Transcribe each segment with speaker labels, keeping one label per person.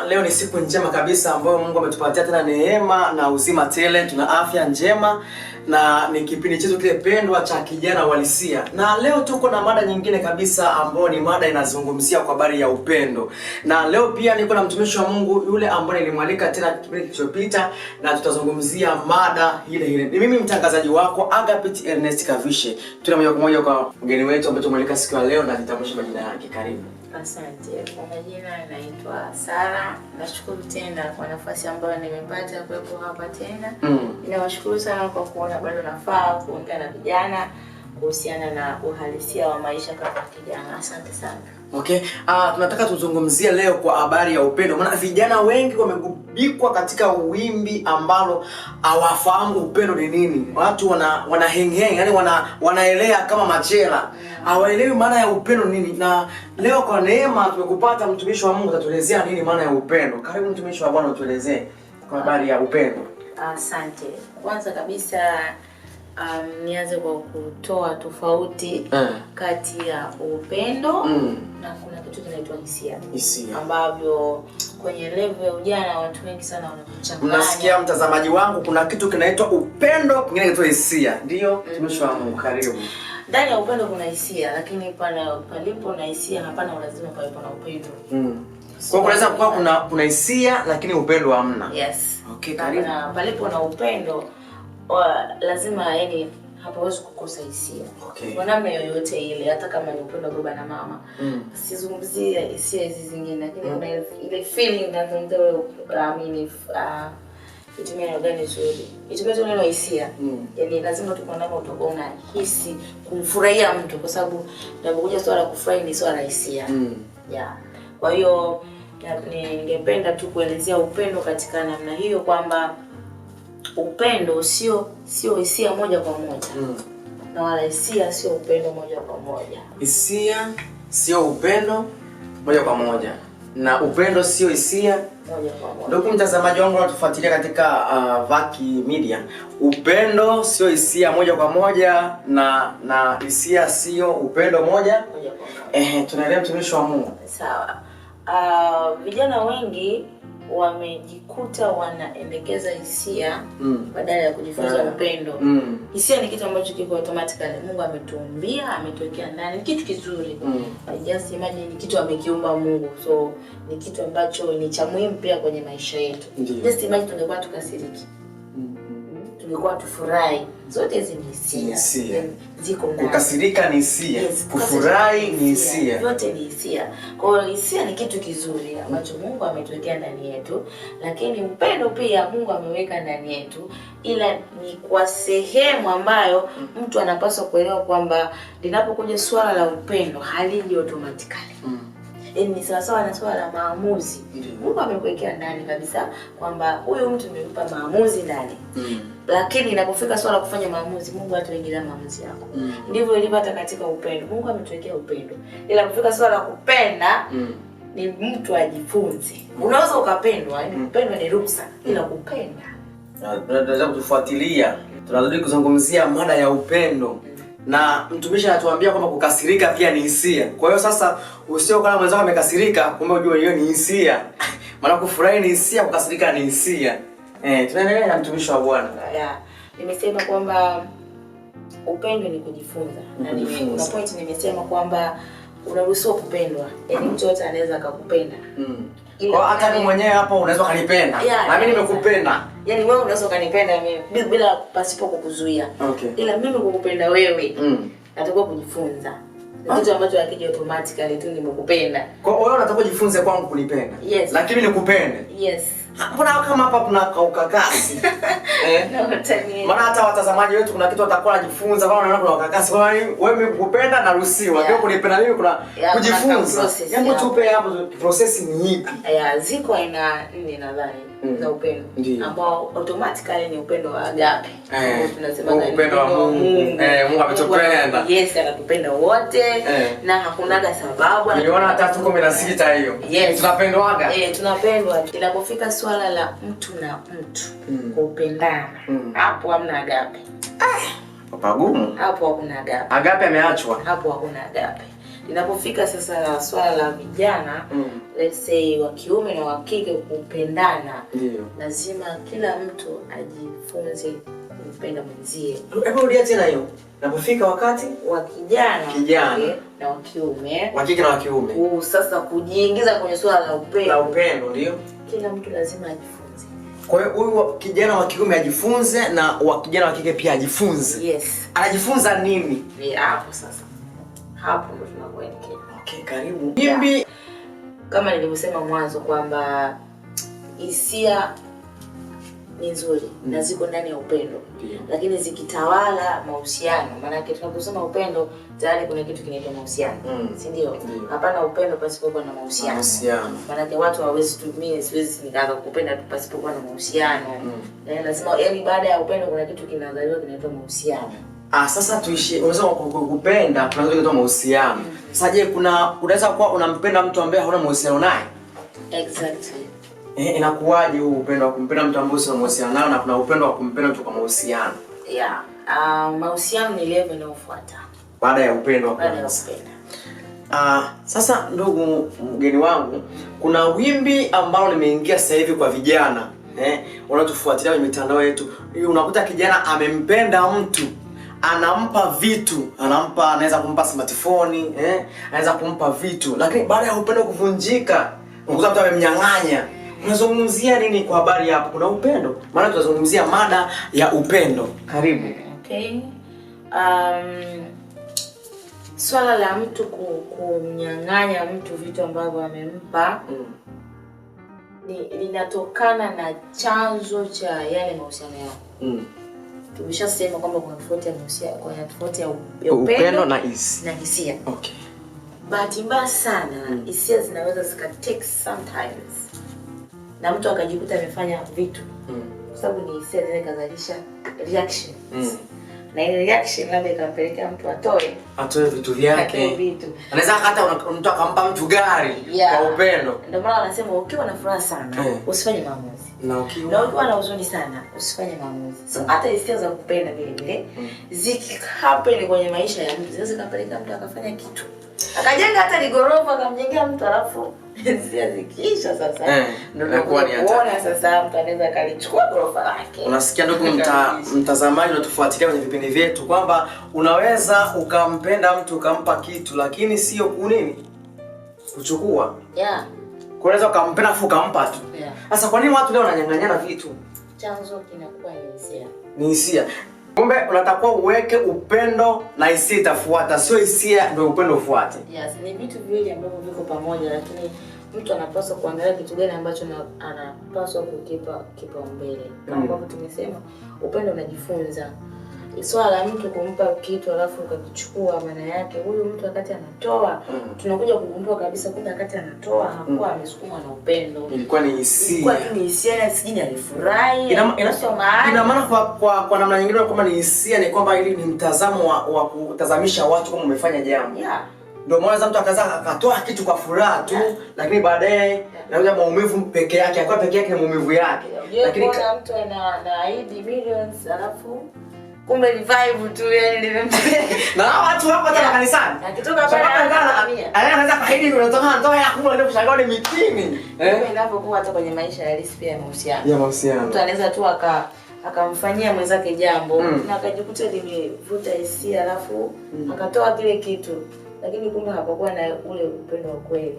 Speaker 1: Leo ni siku njema kabisa ambayo Mungu ametupatia tena neema na uzima tele, tuna afya njema na ni kipindi chetu kile pendwa cha Kijana Uhalisia. Na leo tuko na mada nyingine kabisa ambayo ni mada inazungumzia kwa habari ya upendo. Na leo pia niko na mtumishi wa Mungu yule ambaye nilimwalika tena kipindi kilichopita na tutazungumzia mada ile ile. Ni mimi mtangazaji wako Agapit Ernest Kavishe. Tuna moja kwa moja kwa mgeni wetu ambaye tumwalika siku ya leo na jitambulishe majina yake. Karibu.
Speaker 2: Asante. Kwa majina naitwa Sara. Nashukuru tena kwa nafasi ambayo nimepata kuwepo hapa tena. Ninawashukuru sana kwa kuona bado nafaa kuongea na vijana kuhusiana na uhalisia wa maisha kama kijana. Asante sana.
Speaker 1: Okay. Tunataka tuzungumzie leo kwa habari ya upendo. Maana vijana wengi wamegubikwa katika wimbi ambalo hawafahamu upendo ni nini. Watu wana heng heng, yani wanaelea kama machela. Hawaelewi maana ya upendo ni nini. Na leo kwa neema tumekupata mtumishi wa Mungu atatuelezea nini maana ya upendo. Karibu mtumishi wa Bwana utuelezee kwa habari ya upendo.
Speaker 2: Asante. Kwanza kabisa nianze kwa kutoa tofauti kati ya upendo na kuna kitu kinaitwa hisia.
Speaker 1: Hisia.
Speaker 2: Ambavyo kwenye level ya ujana watu wengi sana wanavichanganya.
Speaker 1: Mnasikia mtazamaji wangu, kuna kitu kinaitwa upendo, kingine kinaitwa hisia. Ndio, mtumishi wa Mungu, karibu.
Speaker 2: Ndani ya upendo kuna hisia, lakini palipo na hisia hapana lazima pawepo na upendo.
Speaker 1: Kwa kunaweza kuwa kuna hisia lakini upendo hamna.
Speaker 2: Yes.
Speaker 1: Okay, karibu.
Speaker 2: Na palipo na upendo lazima, yani hapawezi kukosa hisia.
Speaker 1: Okay.
Speaker 2: Kwa namna yoyote ile, hata kama ni upendo wa baba na mama. Sizungumzie hisia hizi zingine, lakini kuna ile feeling nazungumzia ule, I mean, itumie neno gani zuri? Itumie tu neno hisia. Yaani lazima tu kuna namna utakuwa unahisi kumfurahia mtu, kwa sababu inapokuja swala la kufurahi ni swala la hisia. Yeah. Kwa hiyo ningependa tu kuelezea upendo katika namna hiyo kwamba upendo sio hisia moja kwa moja. Na wala hisia sio upendo moja kwa moja.
Speaker 1: Hisia sio upendo moja kwa moja. Na upendo sio hisia
Speaker 2: moja kwa moja.
Speaker 1: Ndugu mtazamaji wangu unatufuatilia katika Vaki Media, upendo sio hisia moja kwa moja na hisia sio upendo moja
Speaker 2: moja kwa moja.
Speaker 1: Tunaendelea mtumishi wa Mungu.
Speaker 2: Sawa. Vijana wengi wamejikuta wanaendekeza hisia badala ya kujifunza upendo. Hisia ni kitu ambacho kiko automatically. Mungu ametuumbia, ametuwekea ndani, ni kitu kizuri. Just imagine ni kitu amekiumba Mungu. So ni kitu ambacho ni cha muhimu pia kwenye maisha yetu. Just imagine tungekuwa tukasiriki. Tungekuwa tufurahi. Zote hizi ni hisia.
Speaker 1: Hisia.
Speaker 2: Ziko ndani.
Speaker 1: Kukasirika ni hisia.
Speaker 2: Yes,
Speaker 1: kufurahi ni
Speaker 2: hisia.
Speaker 1: hisia.
Speaker 2: Vyote ni hisia. Kwa hiyo hisia ni kitu kizuri ambacho Mungu ametuwekea ndani yetu, lakini upendo pia Mungu ameweka ndani yetu, ila ni kwa sehemu ambayo mtu anapaswa kuelewa kwamba linapokuja swala la upendo haliji automatically. Yaani ni sawa sawa na swala la maamuzi. Mungu amekuwekea ndani kabisa kwamba huyu mtu nimempa maamuzi ndani. Lakini inapofika swala la kufanya maamuzi, Mungu hataingilia maamuzi yako. Ndivyo ilivyo hata katika upendo. Mungu ametuwekea upendo. Ila kufika swala la kupenda ni mtu ajifunze. Unaweza ukapendwa, yaani kupendwa ni ruksa, ila kupenda.
Speaker 1: Tunaweza kutufuatilia. Tunazidi kuzungumzia mada ya upendo. Na mtumishi anatuambia kwamba kukasirika pia ni hisia. Kwa hiyo sasa usio kama mwenzako amekasirika, kumbe ujue hiyo ni hisia. Maana kufurahi ni hisia, kukasirika ni hisia. Tunaendelea na mtumishi wa Bwana.
Speaker 2: Yeah. Nimesema kwamba upendo ni kujifunza. Na
Speaker 1: Kujifunza.
Speaker 2: kuna point nimesema kwamba unaruhusiwa kupendwa. Yaani mtu yote anaweza akakupenda. Ila
Speaker 1: Kwa hata mimi mwenyewe hapo unaweza ukanipenda.
Speaker 2: Yeah,
Speaker 1: na mimi
Speaker 2: naweza.
Speaker 1: nimekupenda.
Speaker 2: Yaani wewe unaweza ukanipenda mimi bila pasipo kukuzuia. Ila mimi kukupenda wewe, natakiwa kujifunza. Ni kitu ambacho hakiji automatically tu nimekupenda.
Speaker 1: Kwa hiyo wewe unataka ujifunze kwangu kunipenda.
Speaker 2: Yes.
Speaker 1: Lakini nikupende.
Speaker 2: Yes.
Speaker 1: Mbona kama hapa kuna kaukakasi?
Speaker 2: No, tani.
Speaker 1: Maana hata watazamaji wetu kuna kitu watakuwa wanajifunza, kama wanaona kuna ukakasi. Kwa hiyo wewe mimi kukupenda naruhusiwa. Lakini kunipenda mimi kuna
Speaker 2: Yeah, kuna
Speaker 1: kujifunza.
Speaker 2: process,
Speaker 1: Hebu
Speaker 2: yeah.
Speaker 1: tupe hapo process ni ipi?
Speaker 2: Yeah, ziko aina 4 nadhani za upendo. Ambao automatically ni upendo wa agape. Ambao tunasema ni
Speaker 1: Upendo wa
Speaker 2: upendo wa
Speaker 1: Mungu.
Speaker 2: Mungu.
Speaker 1: Mungu ametupenda.
Speaker 2: Mungu yes, anatupenda wote. Na hakunaga sababu.
Speaker 1: Niliona 3:16 hiyo.
Speaker 2: Yes.
Speaker 1: Tunapendwaga.
Speaker 2: Tunapendwa. Inapofika swala la mtu na mtu kupendana, hapo hamna agape.
Speaker 1: Pagumu.
Speaker 2: Hapo hakuna agape.
Speaker 1: Agape ameachwa.
Speaker 2: Hapo hakuna agape. Linapofika sasa swala la vijana, let's say wa kiume na wa kike kupendana,
Speaker 1: Ndio.
Speaker 2: lazima kila mtu ajifunze kumpenda mwenzie.
Speaker 1: Hebu rudia tena hiyo. Napofika wakati
Speaker 2: Wa kijana
Speaker 1: Kijana.
Speaker 2: na wa kiume
Speaker 1: wa kike na wa kiume
Speaker 2: sasa kujiingiza kwenye swala la
Speaker 1: la
Speaker 2: upendo,
Speaker 1: upendo, ndio.
Speaker 2: kila mtu lazima ajifunze.
Speaker 1: Kwa hiyo huyu kijana wa kiume ajifunze na wa kijana wa kike pia ajifunze.
Speaker 2: Yes,
Speaker 1: Anajifunza nini?
Speaker 2: ni hapo sasa, hapo ndo tunakoelekea.
Speaker 1: Okay, karibu. Wimbi
Speaker 2: Kama nilivyosema mwanzo kwamba hisia ni nzuri na ziko ndani ya upendo,
Speaker 1: Ndio.
Speaker 2: lakini zikitawala mahusiano, maanake tunaposema upendo tayari kuna kitu kinaitwa mahusiano, si ndio?
Speaker 1: Ndio.
Speaker 2: Hapana upendo pasipokuwa na mahusiano.
Speaker 1: Mahusiano.
Speaker 2: Maanake watu hawawezi tu, mimi siwezi nikaanza kukupenda tu pasipokuwa na mahusiano. Yaani lazima, yaani baada ya upendo kuna kitu kinazaliwa kinaitwa mahusiano.
Speaker 1: Sasa tuishi, unaweza kupenda, kuna kitu kinaitwa mahusiano. Sasa je, kuna unaweza kuwa unampenda mtu ambaye hauna mahusiano naye?
Speaker 2: Exactly.
Speaker 1: Inakuwaje huu upendo wa kumpenda mtu ambaye usina mahusiano naye na kuna upendo wa kumpenda mtu kwa mahusiano?
Speaker 2: Yeah. Mahusiano ni level inayofuata
Speaker 1: Baada ya upendo wa
Speaker 2: baada ya
Speaker 1: kwanza.
Speaker 2: kupenda.
Speaker 1: Sasa ndugu mgeni wangu, kuna wimbi ambalo limeingia sasa hivi kwa vijana wanaotufuatilia kwenye mitandao yetu. Unakuta kijana amempenda mtu, anampa vitu, anampa, anaweza kumpa smartphone, anaweza kumpa vitu, lakini baada ya upendo kuvunjika, unakuta mtu amemnyang'anya. Unazungumzia nini kwa habari hapo? Kuna upendo? Maana tunazungumzia mada ya upendo. Karibu.
Speaker 2: Okay. Swala la mtu kumnyang'anya mtu vitu ambavyo amempa linatokana na chanzo cha yale mahusiano yao. Tumeshasema kwamba kuna tofauti ya mahusiano, kuna tofauti ya
Speaker 1: Upendo na hisia.
Speaker 2: na hisia.
Speaker 1: Okay.
Speaker 2: Bahati mbaya sana hisia zinaweza zika take sometimes na mtu akajikuta amefanya vitu kwa sababu ni hisia zile kazalisha reaction na ile reaction labda ikampelekea mtu atoe
Speaker 1: Atoe vitu vyake.
Speaker 2: atoe vitu.
Speaker 1: Anaweza hata mtu akampa mtu gari kwa upendo.
Speaker 2: Ndio maana wanasema ukiwa na furaha sana usifanye maamuzi,
Speaker 1: Na ukiwa
Speaker 2: na ukiwa na huzuni sana usifanye maamuzi. So hata hisia za kupenda vile vile zikihappen kwenye maisha ya mtu zinaweza zikapeleka mtu akafanya kitu, akajenga hata ligorofa akamjengea mtu, alafu hisia zikiisha sasa ndio
Speaker 1: inakuwa ni hatari.
Speaker 2: kuona sasa mtu anaweza akalichukua gorofa lake.
Speaker 1: Unasikia ndugu mtazamaji unatufuatilia kwenye vipindi vyetu kwamba unaweza ukampenda mtu ukampa kitu, lakini sio kunini kuchukua. Unaweza ukampenda afu ukampa tu. Sasa kwa nini watu leo wananyang'anyana vitu?
Speaker 2: Chanzo kinakuwa ni hisia.
Speaker 1: Ni hisia. Kumbe unatakiwa uweke upendo na hisia itafuata, sio hisia ndio upendo ufuate.
Speaker 2: Yes, ni vitu viwili ambavyo viko pamoja, lakini mtu anapaswa kuangalia kitu gani ambacho anapaswa kukipa kipaumbele. Kama ambavyo tumesema, upendo unajifunza. Swala la mtu kumpa kitu alafu ukakichukua, maana yake huyu mtu wakati anatoa, tunakuja kugundua kabisa kumbe wakati anatoa hakuwa amesukumwa na upendo.
Speaker 1: Ilikuwa ni hisia.
Speaker 2: Ilikuwa tu ni hisia, sijui alifurahi.
Speaker 1: Ina maana kwa namna nyingine kwamba ni hisia, ni kwamba ili ni mtazamo wa kutazamisha watu kama umefanya jambo. Ndio maana mtu akaza akatoa kitu kwa furaha tu, lakini baadaye inakuja maumivu peke yake, akawa peke yake na maumivu yake.
Speaker 2: Lakini kuna mtu anaahidi millions alafu kumbe ni vibe tu, yani limemtokea.
Speaker 1: Na watu hapo hata kanisani.
Speaker 2: Akitoka pale
Speaker 1: anaweza kaahidi unatoka ndoa ya kubwa ndio kushangaa ni mitini.
Speaker 2: Inapokuwa hata kwenye maisha halisi pia ya mahusiano.
Speaker 1: Ya mahusiano.
Speaker 2: Mtu anaweza tu akamfanyia mwenzake jambo na akajikuta limevuta hisia alafu akatoa kile kitu, lakini kumbe hapakuwa na ule upendo wa kweli.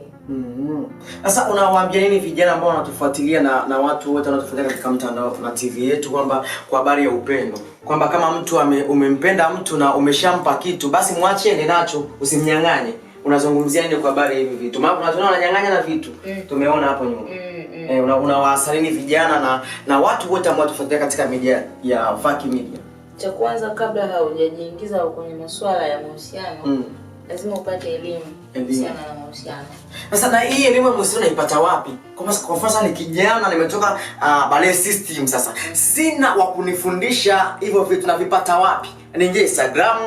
Speaker 1: Sasa unawaambia nini vijana ambao wanatufuatilia na watu wote wanaotufuatilia katika mtandao na TV yetu kwamba kwa habari ya upendo, kwamba kama mtu umempenda mtu na umeshampa kitu, basi mwache ende nacho, usimnyang'anye. Unazungumzia nini kwa habari hivi vitu? Maana kuna watu wananyang'anya na vitu. Tumeona hapo nyuma. Unawasalini vijana na watu wote ambao wanatufuatilia katika media ya Vaki Media.
Speaker 2: Cha kwanza, kabla haujajiingiza kwenye masuala ya mahusiano, lazima upate elimu kuhusiana na mahusiano.
Speaker 1: Sasa na hii elimu ya mahusiano naipata wapi? Kwa mfano sasa ni kijana nimetoka ballet system, sasa sina wa kunifundisha hivyo vitu, navipata wapi? Niingie Instagram,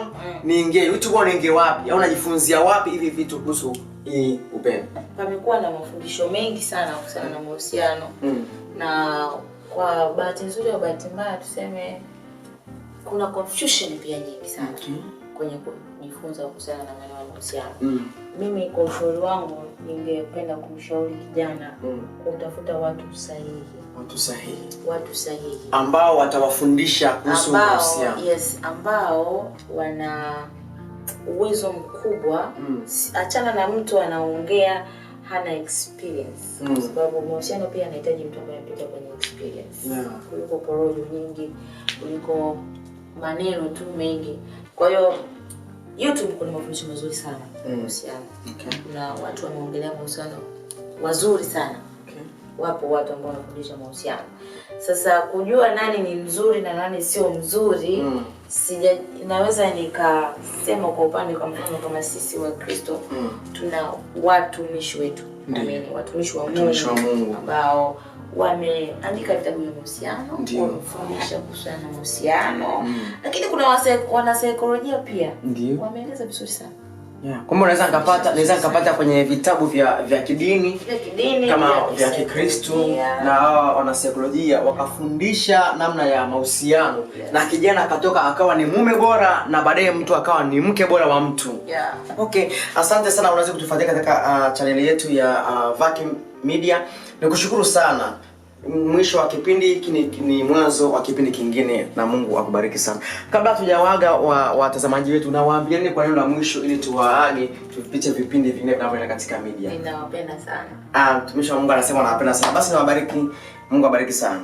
Speaker 1: niingie YouTube au niingie wapi? Au najifunzia wapi hivi vitu kuhusu hii upendo?
Speaker 2: Pamekuwa na mafundisho mengi sana kuhusiana na mahusiano. Na kwa bahati nzuri au bahati mbaya tuseme kuna confusion pia nyingi sana kwenye kujifunza kuhusiana na maneno ya mahusiano. Mimi kwa ushauri wangu ningependa kumshauri kijana kutafuta watu sahihi.
Speaker 1: Watu sahihi.
Speaker 2: Watu sahihi
Speaker 1: ambao watawafundisha kuhusu mahusiano.
Speaker 2: Yes, ambao wana uwezo mkubwa. Achana na mtu anaongea hana experience, kwa sababu mahusiano pia yanahitaji mtu ambaye amepita kwenye experience, kuliko porojo nyingi, kuliko maneno tu mengi. Kwa hiyo YouTube kuna mafundisho mazuri sana mahusiano. Kuna watu wameongelea mahusiano wazuri sana. Wapo watu ambao wanafundisha mahusiano. Sasa kujua nani ni mzuri na nani sio mzuri, naweza nikasema kwa upande, kwa mfano kama sisi wa Kristo tuna watumishi wetu, watumishi wa Mungu ambao wameandika vitabu vya mahusiano, wamefundisha kuhusiana na mahusiano, lakini kuna wanasaikolojia pia wameeleza vizuri sana.
Speaker 1: Kumbe naweza nikapata kwenye vitabu vya kidini, kama vya Kikristo na hawa wanasaikolojia wakafundisha namna ya mahusiano, na kijana akatoka akawa ni mume bora na baadaye mtu akawa ni mke bora wa mtu. Okay, asante sana, unaweza kutufuatilia katika channel yetu ya Vaki Media. Nikushukuru sana. Mwisho wa kipindi hiki ni mwanzo wa kipindi kingine, na Mungu akubariki sana. Kabla tujawaga watazamaji wetu, nawaambia nini kwa neno la mwisho ili tuwaage tupiche vipindi vingine vinavyoenda katika media?
Speaker 2: Ninawapenda sana.
Speaker 1: Mtumishi wa Mungu anasema anawapenda sana. Basi nawabariki. Mungu abariki sana.